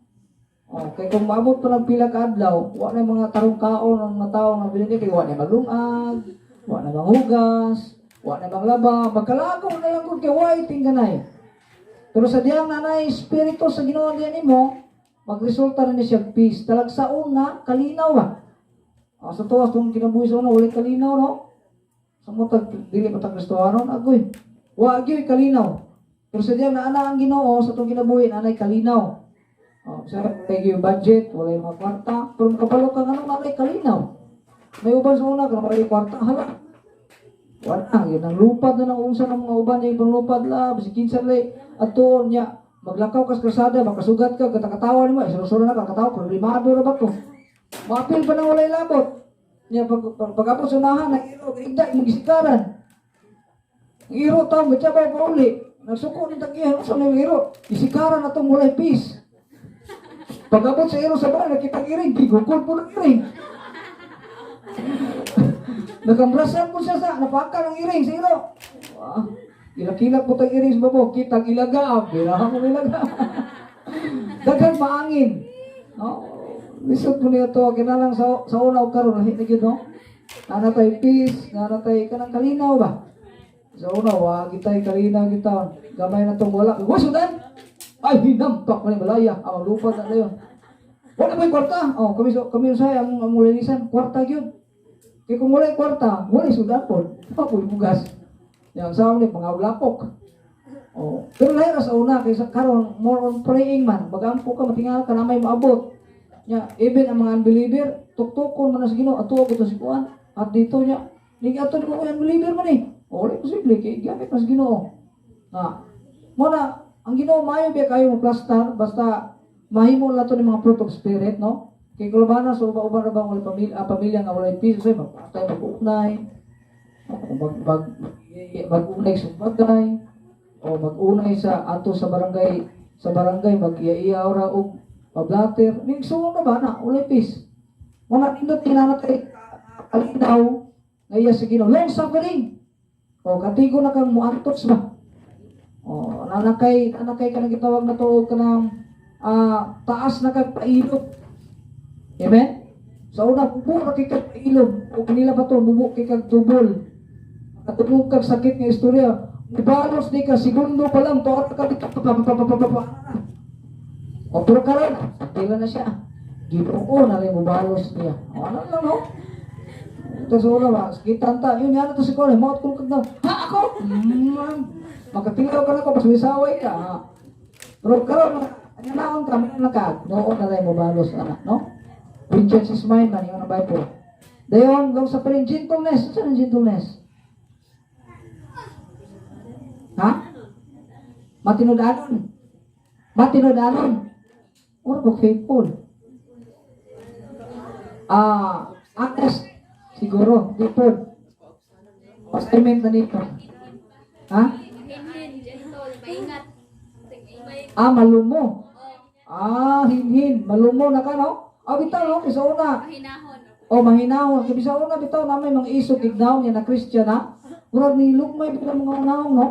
Okay, kung maabot pa ng pila ka adlaw, wa na mga tarong kaon ng mga tao nga bilin kay wa na maglungag, wa na manghugas, wa na manglaba, magkalagaw na lang kung kay wa tingganay. Pero sa diyang nanay espiritu sa Ginoo diyan nimo, magresulta na ni siya peace. Talagsaon nga kalinaw ba? Ah, sa tuwas tong kinabuhi sa una, walay kalinaw, no? Sa mo tag dili pa ta Kristohanon, agoy. Wa gyud kalinaw. Pero sa diyang naana ang Ginoo sa tong kinabuhi, nanay kalinaw. Oh, sa walay gyud budget, walay mga kwarta, pero makabalo ka nga nanay kalinaw. May uban sa una, kung walay kwarta, hala. Wala, yun ang lupad na ng unsa ng mga uban niya ibang lupad la, bisig kinsa lay atuon niya, maglakaw ka sa kalsada, makasugat ka, katakatawa nimo, isuro na ka, katawa, problemado ra ba to? Maapil pa nang walay labot. Niya pag pag-abot sa unahan, na iro, igda, magisikaran. Ang iro taong, gatsabay pa uli. Nagsuko ni tagihan, unsa may iro? Isikaran na tong walay peace. Pag-abot sa iro sa balay, nakita ang iring, gigukol po ng iring. Nakambrasan po siya sa, napaka ng iring sa iro. Wah, ilakilak po tag iring sa babo, kitang ilaga, ah, birahan mo ilaga. Daghan maangin. No? Lisod mo niya to, kinalang sa una o karon lahi na gyud, no? Naa tay peace, naa tay kanang kalinaw ba? Sa una, wa gitay kalinaw kita. Gamay na tong wala. Wa sudan! Ay, hinampak man ni malaya. Ang lupad na dayon. Wala mo'y kwarta. Oh, kami so, kami usay ang linisan, kwarta gyud. Kay kung walay kwarta, walay sudan pod. Papoy bugas. Yan sa ni pangaulapok. Oh, pero lahi ra sa una kay sa karon more on praying man. Magampo ka, matingal ka na may maabot. Nya, even ang mga unbeliever, tuktukon man na sa Ginoo, ato ako to si kuan. At dito niya, ning ato ni ko unbeliever man eh. O, wala posible kay gamit man sa Ginoo. Na, mo na ang Ginoo maayo biya kayo mo plastar basta mahimo lang to ni mga fruit of spirit, no? Kay kulabana sa uba-uban ra ba ang walay pamilya, pamilya nga walay peace, say magpatay, mag-unay, o mag mag mag-unay sa bagay, o mag-unay sa ato sa barangay mag-iya-iya ra og pablater. Ning suong na ba na walay peace. Wala nindot kinanatay kalinaw nga iya sa Ginoo. Long suffering. O katigo na kang muantos ba? O nanakay kanang gitawag na to kanang taas na kag pailog. Amen? Sa una, bubo na kay kag pailog. O kanila ba to, bubo kay kag tubol. Katulog kag sakit nga istorya. Ibalos di ka, segundo pa lang, tuwa ka dito, pa, pa, pa, pa, pa, pa, pa. O pero karon, pila na siya. Ginoo na rin mubalos niya. O ano lang, no? Ito sa una ba, kita ta, yun yan ito si Kone, maot kong kag. Ha, ako? Makatilaw ka na ko, mas misaway ka. Ha? Pero karon, ano naon ka, may na ka, noon na rin mubalos, anak, no? Vengeance is mine man, yun ang Bible. Dayon, long suffering, gentleness. Ano ang gentleness? Ha? Matinudanon. Matinudanon. Or ba faithful? Ah, honest. Siguro, di po. Assignment na nito. Ha? Hinhin, gentle, maingat. Ah, malumo. Ah, hinhin. Malumo na ka, no? Ah, bitaw, no? Kaysa una. Mahinahon. O, mahinahon. Kaya bisa una, bitaw, na may mga isog ignaw niya na Christian, ha? Murag ni lugmay bilang mga unahong, no?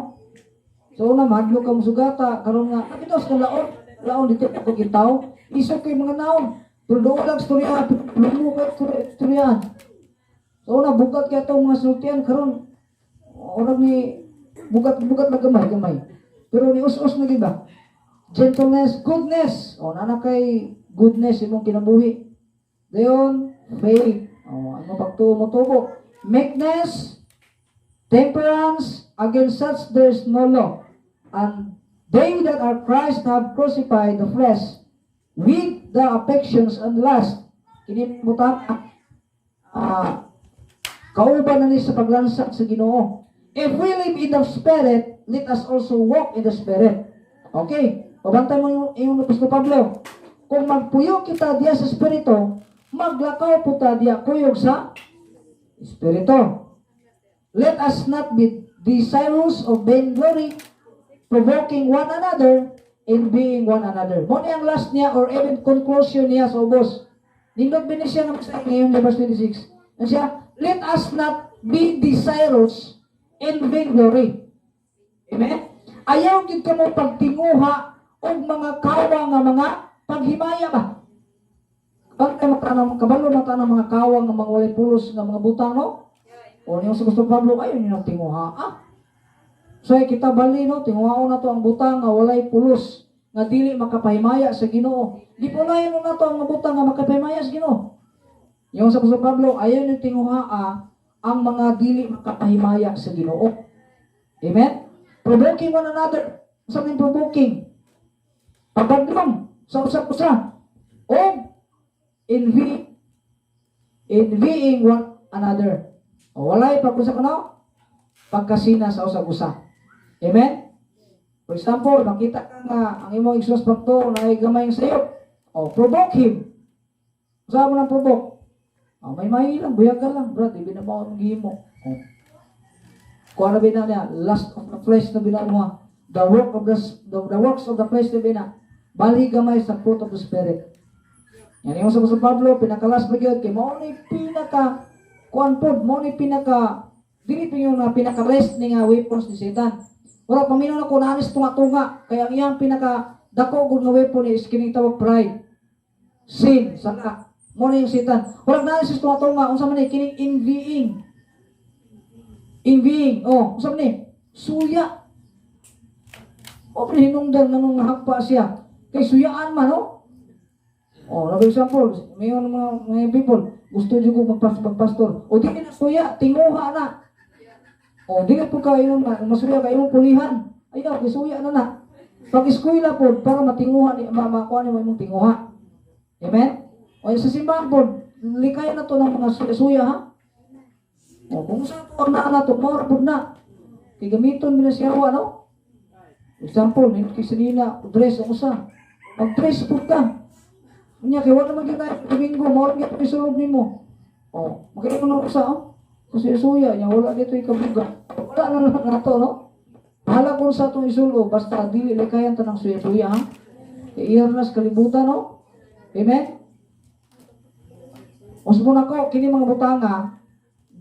So una, mahadlok ka musugata. Karon nga, ah, bitaw, sa laon. Laon, dito ako kitaw. Isog kay mga naong. Pero doon lang storya, lumo kay storyahan. So una, bugat kaya itong mga sultian. Karon, orag ni, bugat-bugat na gamay, gamay. Pero ni us-us na gid ba? Gentleness, goodness. O, nana kay goodness imong kinabuhi. Dayon, faith. O, ano pagtuo mo tubo. Meekness, temperance, against such there is no law. And they that are Christ have crucified the flesh with the affections and lust. Kini butang kauban na ni sa paglansa sa Ginoo. If we live in the Spirit, let us also walk in the Spirit. Okay, pabantay mo yung Apostol Pablo. Kung magpuyo kita diya sa Espiritu, maglakaw po ta diya kuyog sa Espiritu. Let us not be desirous of vainglory, Provoking one another, envying one another. Mao ni ang last niya or even conclusion niya sa ubos. Nindot bini siya nga mensahe ngayon sa verse 26. Ano siya? Let us not be desirous in vainglory. Amen? Ayaw gid kamo pagtinguha og mga kawa nga mga paghimaya ba? Pag tayo magtanong, kabalo na tanong mga kawa nga mga walay pulos nga mga butang, no? O yung sa Apostol Pablo, ayaw niyo ng tinguha. Ah. So ay kita bali, no, tinguhaon na to ang butang nga walay pulos nga dili makapahimaya sa Ginoo. Gipulayan na to ang mga butang nga makapahimaya sa Ginoo. Yung sa Apostol Pablo, ayaw niyo tinguha ang mga dili makapahimaya sa Ginoo. Amen? Provoking one another. Sa provoking? Pagbaglong sa usap-usa. O envying one another. O walay pag-usa ka, pagkasina sa usag-usa. Amen? For example, makita ka nga ang imong igsoon pagtuo na gamay ang sayop. O, provoke him. Usa mo nang provoke? O, may may lang, buyag ka lang, brad, di na mo ang gihimo. O. Kuha na bina niya, lust of the flesh na bina mo. The works of the flesh na bina. Bali gamay sa fruit of the Spirit. Yan yung sa Apostol Pablo, pinaka-last pa gyud kay mao ni pinaka kuan pod, mao ni pinaka dili pa yung na pinaka rest ni nga weapons ni Satan. Ora paminaw na ko naanis tunga-tunga kaya ang iyang pinaka dako gud nga weapon is kining tawag pride. Sin, sala. Mao ni yung Satan. Ora naanis tunga-tunga unsa man ni kining envying. Envying, oh, unsa man ni? Suya. O hinungdan nganong nahagpa siya. Kay suyaan man, no? Oh, for example, may mga people gusto jud ko magpastor. O di na suya, tinguha na. O di na po kayo masuya kayo imong pulihan. Ayaw, kay suya na na. Pag eskwela po, para matinguha ni makuha ni mo imong tinguha. Amen? O sa simbahan po, likay na to ng mga suya, ha? O kung sa to ang naa na to, mao ra pud na. Kay gamiton mo na siya, no? Example, nindot kay Selena, dress ang usa. Mag-dress po ka. Unya kay wala man gyud tayo Domingo, mao ra gyud isulob nimo. Oh, makita mo na usa, oh. Kasi suya niya wala dito ikabuga. Wala na lang nato, no? Bahala kung sa atong isulob, basta dili likayan tanang suya-suya, ha? Kay iyar na sa kalibutan, no? Amen? Usbon ako, kini mga butanga,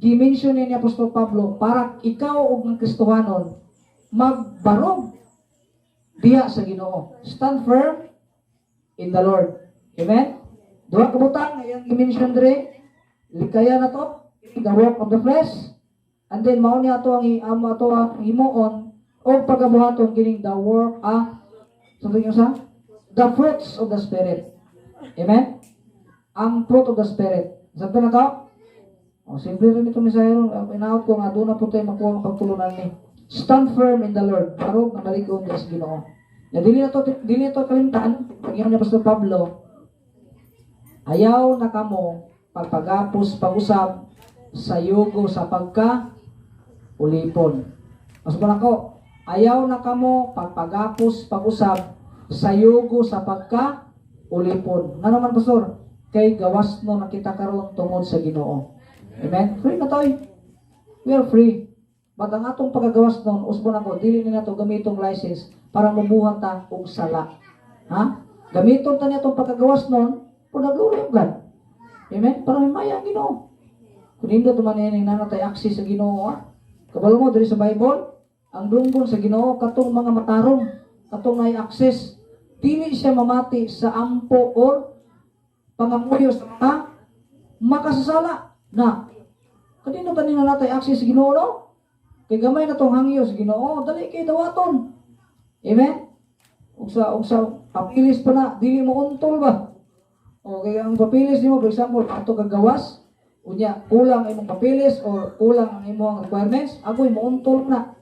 gi-mention ni Apostol Pablo para ikaw ug ang Kristohanon magbarog diha sa Ginoo. Stand firm in the Lord. Amen? Duha ka butang nga iyang gi-mention dire, likaya na to, the work of the flesh, and then mao ni ato ang amo ato ang himuon o pagabuhaton kining the work sa inyo sa the fruits of the Spirit. Amen? Ang fruit of the Spirit. Sabta na to? O, simple rin ito mensahe ron. Inaot ko nga, doon na po tayo makuha ang pagtulunan ni. Stand firm in the Lord. Barog na malig-on sa Ginoo. Na dili na to kalimtan, pag ni Pastor Pablo, ayaw na kamo pagpagapos pag-usab sa yugo sa pagka ulipon. Mas mo ko, ayaw na kamo pagpagapos pag-usab sa yugo sa pagka ulipon. Nga naman, Pastor, kay gawas no nakita karon tungod sa Ginoo. Amen? Free na tayo. We are free. But ang atong pagkagawas nun, usbon ako, dili ni nato gamitong license para mabuhat ta og sala. Ha? Gamiton ta niya itong pagkagawas nun for the glory of God. Amen? Para may maya ang Ginoo. Kung nindot man ini na natay access sa Ginoo, ha? Kabalo mo diri sa Bible, ang dunggon sa Ginoo katong mga matarong, katong may access, dili siya mamati sa ampo or pangamuyo sa mga makasasala na kanino kanina natay access sa Ginoo, no? Kay gamay na tong hangyo sa Ginoo, dali kay dawaton. Amen? Ug sa papilis pa na, dili mo untol ba? O kay ang papilis nimo, for example, ato kag gawas, unya kulang ang imong papilis or kulang ang imong requirements, agoy mo untol na.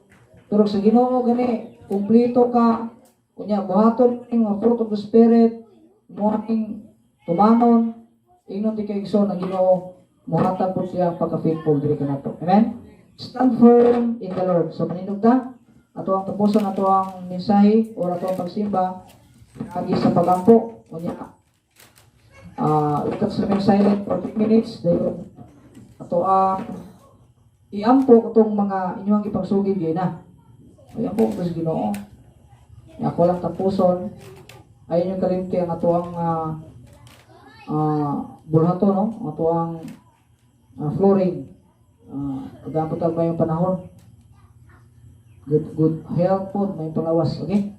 Pero sa Ginoo gani, kumpleto ka, unya buhaton ning mga fruit of the Spirit, mo ning tumanon, ingnon ti kay igsoon ang Ginoo, muhatag po siya pagka-faithful diri kanato. Amen? Stand firm in the Lord. So manindog ta, ato ang tapuson ato ang mensahe or ato ang pagsimba agi sa pagampo. Unya let us remain silent for 3 minutes, then ato ang iampo itong mga inyong ipagsugid gyud na. Iampo ko sa Ginoo. Ako lang tapuson. Ayun yung kalimti ang atuang bulhato, no? Ang atuang flooring. Pagkampot ba yung panahon? Good good health po, may panglawas, okay?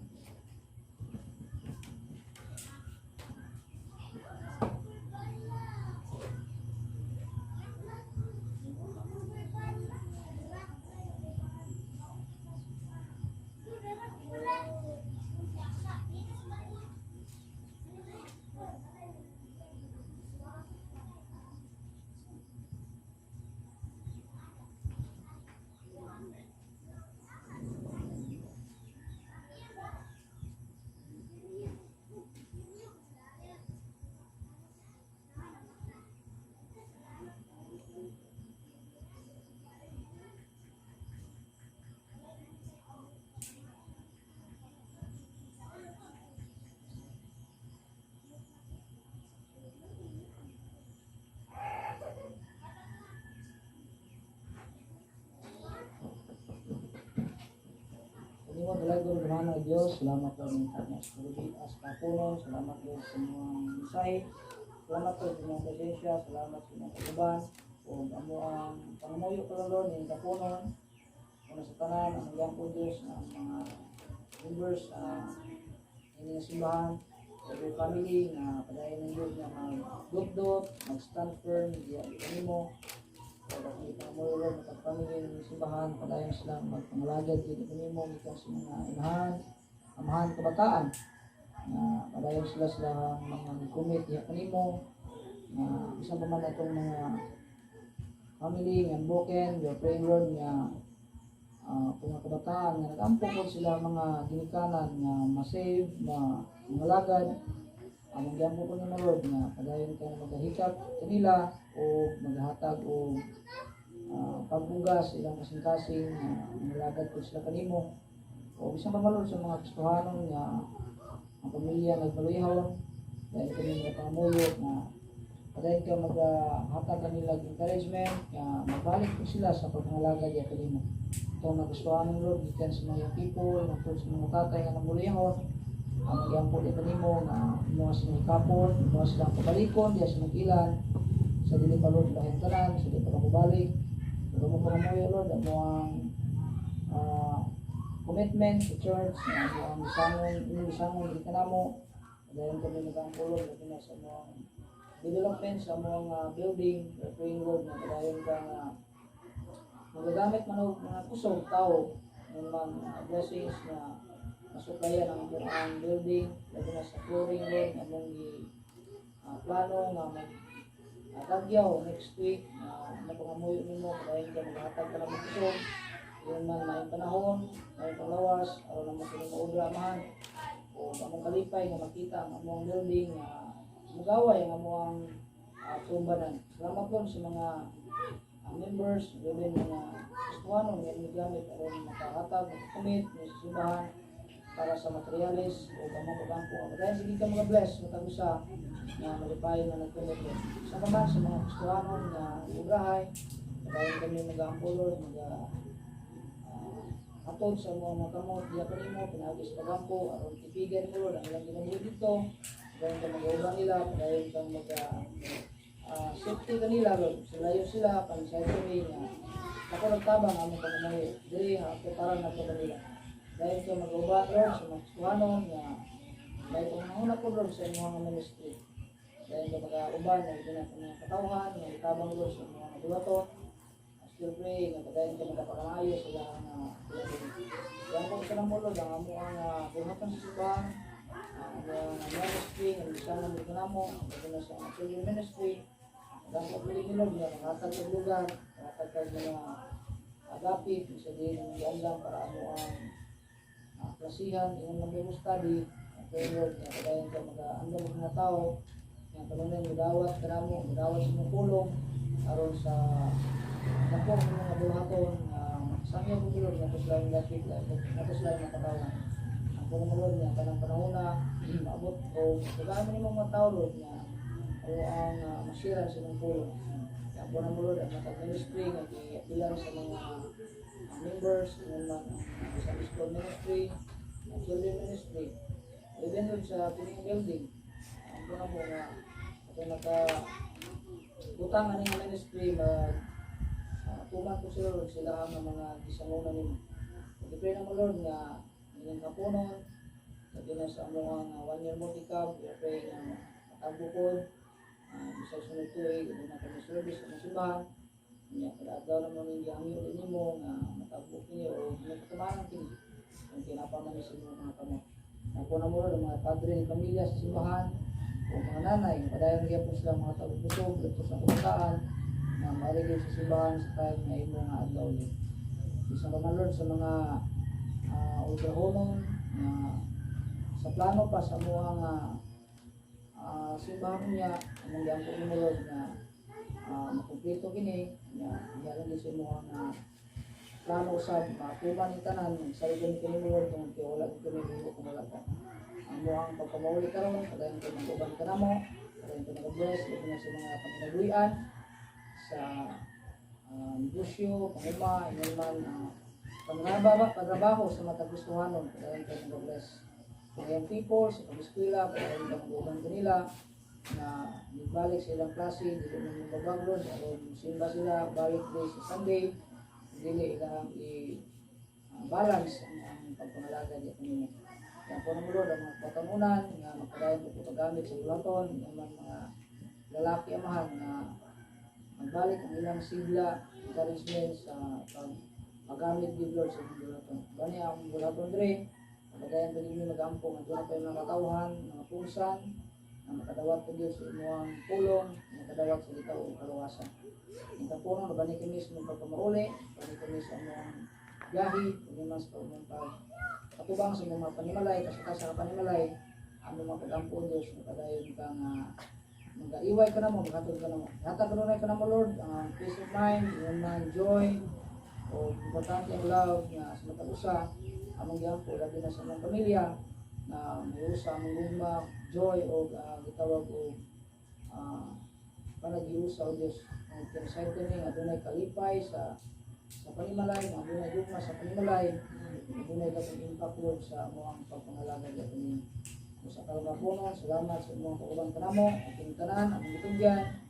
Kanimo dalago naman ang Diyos, salamat po ng kanyang sa as kapuno, salamat po sa mga mensahe, salamat po sa mga presensya, salamat sa mga kauban, ug amo ang pangamuyo ko lang Lord, ning kapunon, una sa tanan, ang iyang po Diyos, ang mga members, ini nga simbahan, every family nga padayon ng Diyos nga magdugdot, mag-stand firm, diya kanimo. Ug akong ipangamuyo Lord, matag family ng simbahan, padayon sila magpangalagad gid kanimo gikan sa mga inahan, amahan, kabataan, nga padayon sila sila mga commit diha kanimo, nga bisan pa man atong mga family nga broken, we are praying, Lord, nga kung mga kabataan nga nag-ampo po sila mga ginikanan nga ma-save, ma mangalagad, among giampo po nimo, Lord, nga padayon ka na magahikap kanila o maghatag o pagbugas ilang kasing-kasing nga mangalagad po sila kanimo. O bisan pa man, Lord, sa mga Kristohanon nga ang pamilya nagmaluyahon, dahil kami mga pangamuyo nga padayon ka maghatag kanila og encouragement nga mabalik po sila sa pagpangalagad ya kanimo. Ito ang nagustuhan, Lord, gikan sa mga people, hangtod sa mga tatay nga namulihon, ang giampo di kanimo nga imo silang hikapon, imo silang pabalikon diya sa ilan sa dili pa, Lord, lahin tanan, sa dili pa mabalik. Ug mo pangamuyo, Lord, amo ang commitment sa church nga amo ang gisangon, imong gisangon gikan namo. Dayon kami nagaampo, Lord, labi na sa among development sa among building. We are praying, Lord, nga padayon ka nga magagamit man og mga kusog tao ng mga blessings na masuplayan ang among ang building, labi na sa flooring, Lord, nga among gi plano nga mag dagyaw next week na uh, pangamuyo nimo padayon ka maghatag ka ng kusog yun man maayong panahon, maayong panglawas, aron namo kini maobra, Amahan, o among kalipay nga makita ang among building nga mugaway ang among tumbanan. Salamat, Lord, sa mga members, gabi mga Kristuano nga inyong gamit aron makahatag, makakomit sa simbahan para sa materials o among pagampo. Ang dahil sige ka mga bless matag usa nga malipayon nga nag-commit, Lord. Sa man sa mga Kristuano nga ubrahay, padayon kami mag-ampo, Lord, mag atod sa mga kamot diya kanimo pinaagi sa pagampo aron tipigan mo, Lord, ang ilang ginabuhi dito. Padayon ka mag-ubra nila, padayon kang mag safety kanila, Lord. Sila sila pansay kami nga ako nagtabang among pamumuhi diri nga prepara na to kanila. Dahil ka mag-uba, Lord, sa mga Kristuhano nga may pangunguna po, Lord, sa inyong ministry. Dahil ka mag-uban na ito na mga katawhan nga itabang, Lord, sa mga duwato. Still pray nga padayon ka magpakaayo sa lahat nga yan po sa namo, Lord, ang amo ang buhatan sa simbahan, ang ministry nga bisan mo namo ito na sa children ministry. Ang pagpili ni Lord nga makahatag og lugar, makahatag kag mga agapit sa din ang giandam para amo ang klasihan ingon ng Bible study. Ang pray, Lord, nga padayon ka mag-andam og mga tao nga kanunay mudawat kanamo, mudawat sa imong pulong aron sa dako ng mga buhaton nga sangyo po, Lord, nga sila yung dapit nga sila yung makatawan. Ang pulong, Lord, nga kanang panahon na maabot o tagaan mo nimong mga tao, Lord, nga o ang masiran sa imong pulong. Kaya po na mo, Lord, ang matag ministry nga giapilan sa mga members ingon man ang sa school ministry. Ang children ministry. Even Lord, sa kining building, ampo namo nga ato naka butang ani nga ministry mag tuman po sila, Lord, sila ang mga gisanguna nimo. Pag-pray namo, Lord, nga inyong kapunon, sabi na sa among one year multicab, we pray nga matagbo po, bisag sunod tuig, na kami service sa among simbahan. Nya kada adlaw namo ning gihangyo din nimo nga matagbo kini o magkatumanan kini. Kung kinapa man ni sa imong mga kamot. Ako namo, Lord, ang mga padre ni pamilya sa simbahan, o mga nanay, padayon gyapon sila mga tagubusog, dito sa kabataan, na maarigil sa simbahan sa time nga imo nga adlaw ni. Bisan pa man, Lord, sa mga ultrahonon na sa plano pa sa mga nga simbahan niya, among giampo nimo, Lord, nga makumpleto kini nya diha lang sa imo nga plano usab matuman ni tanan. Salig kami kini, Lord, tungod kay wala gid kami himo kung wala ka. Ang among pagpamauli karon, padayon kay mag-uban ka namo, padayon kay mag-bless labi na sa mga panginabuhian sa negosyo, panguma, ingon man pangtrabaho sa matag Kristohanon, padayon kay mag-bless. Ang young people sa pag-eskwela, padayon kay mag-uban kanila na magbalik sa ilang klase, dili man mabag, Lord, aron simba sila, balik day sa Sunday, dili ilang i balance ang pagpangalaga di kanimo. Kaya po namo, Lord, ang mga batanunan nga magpadayon po paggamit sa bulaton, nga man mga lalaki, Amahan, nga magbalik ang ilang sigla, encouragement sa paggamit gid, Lord, sa imong bulaton. Bani ang bulaton dre, padayon pa ninyo magampo nga doon pa yung mga katawhan, mga pungsan, na makadawat po Diyos sa imong pulong, makadawat sa litaw o kaluwasan. Ang kapuno, nabani kami sa imong pagpamauli, bani kami sa imong biyahe, ug man sa imong pag katubang sa imong mga panimalay, kasaka sa panimalay, ang mga pagampo, Diyos, makadayon ka nga magaiway ka namo, maghatod ka namo. Hatag kanunay ka namo, Lord, ang peace of mind, ingon man joy, o importante ang love nga sa matag usa, among giampo labi na sa among pamilya na may usa among gugma, joy o gitawag og panagiusa o Dios. Ang kinasayod kami nga dunay kalipay sa panimalay, nga dunay gugma sa panimalay, dunay katong impact, Lord, sa among pagpangalaga di kami. Sa kalagapunon, salamat sa imong kauban kanamo, ang tanan, among gitugyan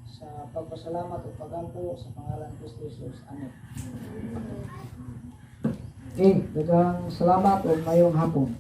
sa pagpasalamat ug pagampo sa pangalan ni Kristo Jesus. Amen. Okay, daghang salamat ug mayong hapon.